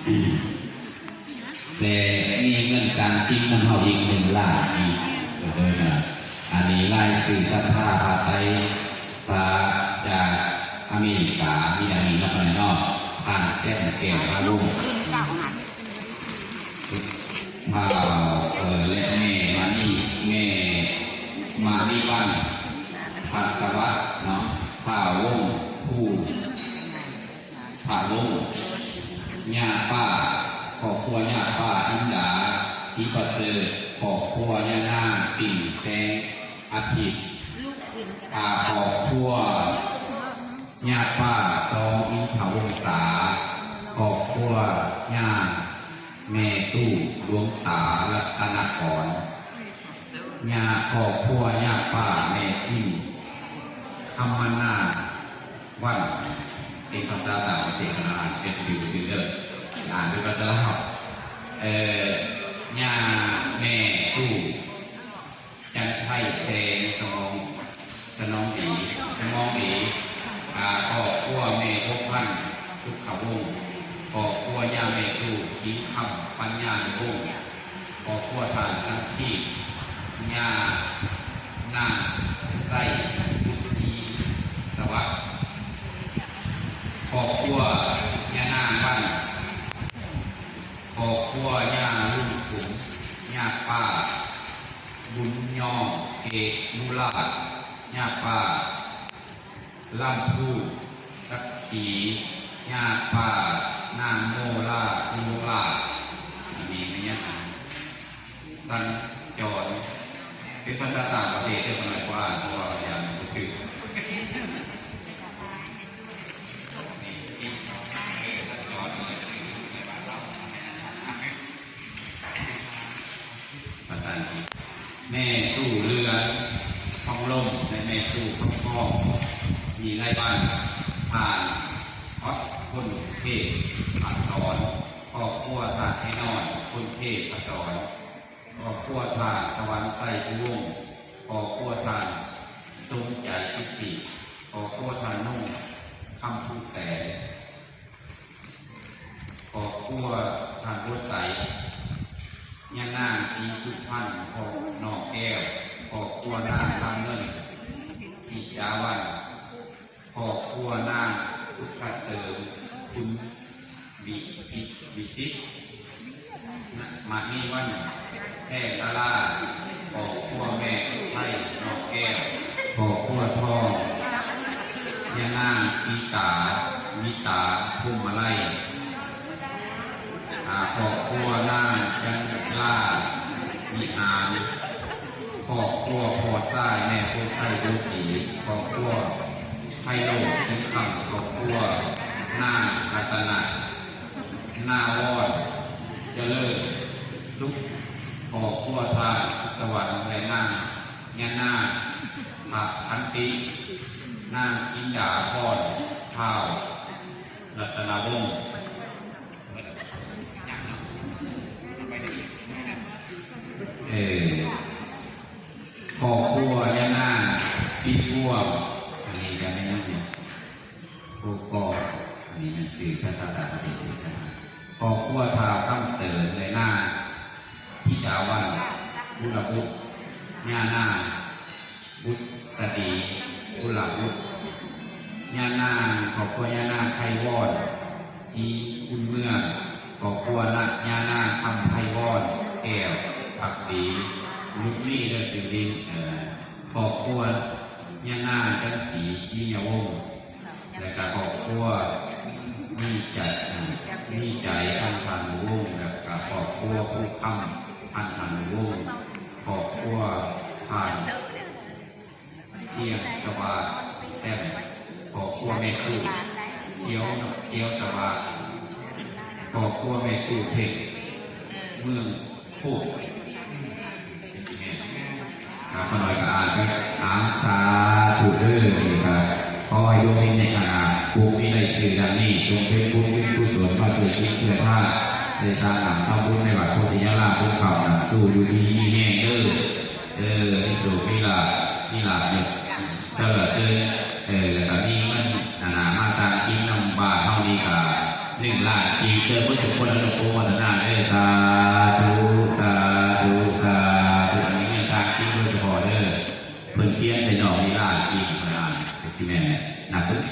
ແລະ ມີເງິນສ້າງສິນນຳເຮົາອີກໜຶ່ງລ້ານກີບເດີນະ. ອັນນີ້ລາຍຊື່ສັດທາຜ້າໄຕສາຈາກອາເມລິກາ ມີດັ່ງນີ້ເນາະ ເນາະ ທ່ານ ແຊມ ແກ້ວພາວົງ ທ້າວ ເອີ ແລະ ແມ່ມະນີ ແມ່ມະນີວັນ ທັດສະຫວັດ ເນາະ ທ້າວ ວົງພູ ພະວົງ ຍ່າປ້າ ຄອບຄົວຍ່າປ້າ ອິນດາ ສີປະເສີດ ຄອບຄົວຍ່ານາງ ປິ່ງແສງອາທິດ ອາ ຄອບຄົວຍ່າປ້າ ຊອງ ອິນທະວົງສາ ຄອບຄົວຍ່າແມ່ຕູ້ ດວງຕາ ລັດຕະນະກອນ ຍ່າ ຄອບຄົວຍ່າປ້າ ແມ່ຊິງ ຄຳມະນາວັນ ເປັນພາສາຕ່າງປະເທດ ອ່ານ ເຈັດສິບ ຊື່ເດີ ອ່ານເປັນພາສາລາວ ເອີ ຍ່າແມ່ຕູ້ ຈັນໄທ ແສງສະໝອງ ສະໜອງດີ ສະໝອງດີ ອາ ຄອບຄົວແມ່ບົວພັນ ສຸຂະວົງ ຄອບຄົວຍ່າແມ່ຕູ້ ຂີງຄຳ ປັນຍານິວົງ ຄອບຄົວທ່ານສັງຄີ ຍ່ານາງໄຊ ບຸດສີສະຫວັດ ຄອບຄົວຍ່ານາງວັນ ຄອບຄົວຍ່າລຸງຂຸມ ຍ່າປ້າ ບຸນຍອງ ເກດມຸລາດ ຍ່າປ້າ ລຳພູສັກຂີ ຍ່າປ້າ ນາງໂມລາ ອຸວົງລາດ ອັນນີ້ແມ່ນຫຍັງ ສັນຈອນ ເປັນພາສາຕ່າງປະເທດເດີ ຂ້ານ້ອຍບໍ່ອ່ານ ເພາະວ່າຢ້ານບໍ່ຖືກ ພາສາອັງກິດ ແມ່ຕູ້ເຫຼືອງ ທອງລົມ ແລະ ແມ່ຕູ້ ທອງທອງ ມີລາຍວັນ ທ່ານ ອອດ ພົນເທບ ພະສອນ ຄອບຄົວທ່ານໄອນອນ ພົນເທບ ພະສອນ ຄອບຄົວທ່ານ ສະຫວັນໄຊ ພູວົງ ຄອບຄົວທ່ານ ສົມໃຈ ສິດທິ ຄອບຄົວທ່ານ ນຸ່ງ ຄຳພູແສງ ຄອບຄົວທ່ານບົວໃສ ຍານາງ ສີສຸພັນ ພໍ່ນ້ອງແກ້ວ ຄອບຄົວນາງ ລຳເງິນ ທິດາວັນ ຄອບຄົວນາງ ສຸຂະເສີມ ຄຸນ ວິສິດ ວິສິດ ມະນີວັນ ແພງດາລາ ຄອບຄົວແມ່ອຸໄທ ນ້ອງແກ້ວ ຄອບຄົວທອງ ຍານາງ ຕີຕາ ມີຕາ ພົມມະໄລ ອາ ຄອບຄົວນາງ ຈັນລາ ວິຫານ ຄອບຄົວພໍ່ຊາຍ ແມ່ໂພໄຊ ໂພສີ ຄອບຄົວໄພໂລດ ສີຄຳ ຄອບຄົວນາງ ລັດຕະນະ ນາວອນ ຈະເລີນສຸກ ຄອບຄົວທ່ານ ສຸກສະຫວັນ ແລະ ນາງ ຍານາ ພະພັນຕິ ນາງ ຈິນດາພອນ ທ້າວ ລັດຕະນະວົງ ເອີ ຄອບຄົວຍານາງ ປີກວມ ອັນນີ້ກໍແມ່ນຫຍັງນີ້ ໂອກອ ອັນນີ້ແມ່ນຊື່ພາສາຕ່າງປະເທດເດ້ ຄອບຄົວທ້າວຄຳເສີນ ແລະ ນາງ ທິດາວັນ ບຸລະບຸດ ຍານາງ ບຸດສະດີ ບຸລະບຸດ ຍານາງ ຄອບຄົວຍານາງ ໄພວອນ ສີບຸນເມືອງ ຄອບຄົວນະ ຍານາງ ຄຳໄພວອນ ແກ້ວພັກດີ ລຸດມີເດີ ຊື່ຫຼິ້ນ ເອີ ຄອບຄົວຍານາງ ຈັນສີ ສີຍະວົງ ແລະກະຄອບຄົວມີໃຈ ມີໃຈ ພັນທະນຸວົງ ແລະກະຄອບຄົວພູຄຳ ພັນທະນຸວົງ ຄອບຄົວທ່ານ ສຽງສະຫວາດ ແຊມ ຄອບຄົວແມ່ຕູ້ ສຽວ ສຽວສະຫວາດ ຄອບຄົວແມ່ຕູ້ເພັງ ເມືອງ ໂອ້ ເປັນຊິແມ່ນ ອ່າ ຂ້ານ້ອຍກໍອ່ານໄປ ອ່າ ສາທຸເດີ ນີ້ກໍຂໍໃຫ້ດວງວິນຍານ ອ່າ ຜູ້ມີລາຍຊື່ດັ່ງນີ້ ຈົ່ງເປັນບຸນເປັນກຸສົນ ມາຊ່ວຍກິນຊ່ວຍທານ ໃສ່ສາງນ້ຳທຳບຸນໃນວັດໂພທິຍາລາມ ບຸນເຂົ້ານ້ຳຊູ ຢູ່ດີມີແຮງເດີ ເອີ ມີໂຊກມີລາບ ມີລາບຍົດ ສະເຫຼີເສີນ ເອີ ແລ້ວກໍມີເງິນ ອັນນ່າ ມາສ້າງສິນນຳບ້ານເຮົານີ້ກໍໜຶ່ງລ້ານກີບເດີ ເບິດທຸກຄົນ ເພິ່ນຂຽນໃສ່ນ້ອງນີ້ຫຼາຍປີ ຂ້ອຍອ່ານ ກໍຊິແມ່ນແຫຼະ ນັບເບິ່ງ.